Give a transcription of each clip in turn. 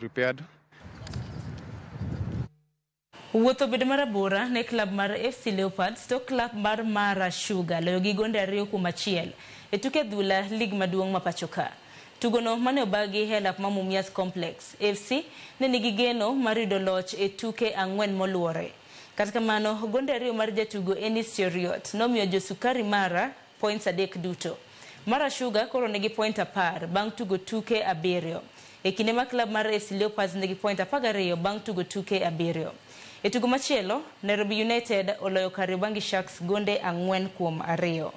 Prepared. Wuoth obedo marabora ne klab mar FC Leopards to klab mar Mara Sugar loyo gi gonde 2-1 e tuke adhula lig maduong' ma pacho ka. Tugono mane obagi e lap ma Mumias Complex, FC ne nigi geno mar yudo loch e tuke 4 moluwore. Kata kamano, gonde 2 mar jatugo Enis Cheruiyot nomiyo jo Sukari Mara points 3 duto. Mara Sugar koro nigi point 10 bang' tugo tuke 7. E kinde ma klab mar FC Leopards nigi point 12 bang' tugo tuke 7. E tugo machielo, Nairobi United oloyo Kariobangi Sharks gonde 4-2.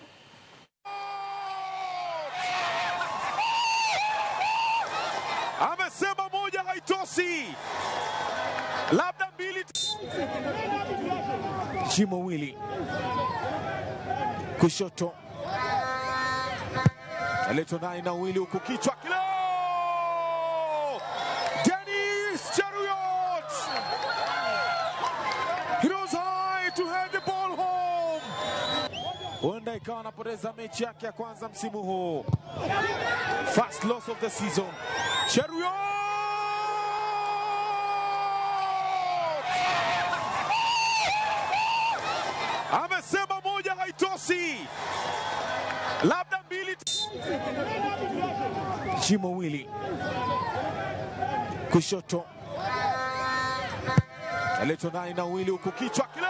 Amesema moja haitoshi, labda mbili. Jimo Wili kushoto, aletwa ndani na Wili huku kichwa kile. Dennis Cheruiyot, he was high to head the ball home. Huenda ikawa anapoteza mechi yake ya kwanza msimu huu. First loss of the season. Cheruiyot! Amesema moja haitoshi, labda mbili. Jimo Wili kushoto, aletwa ndani na Wili huku kichwa kile.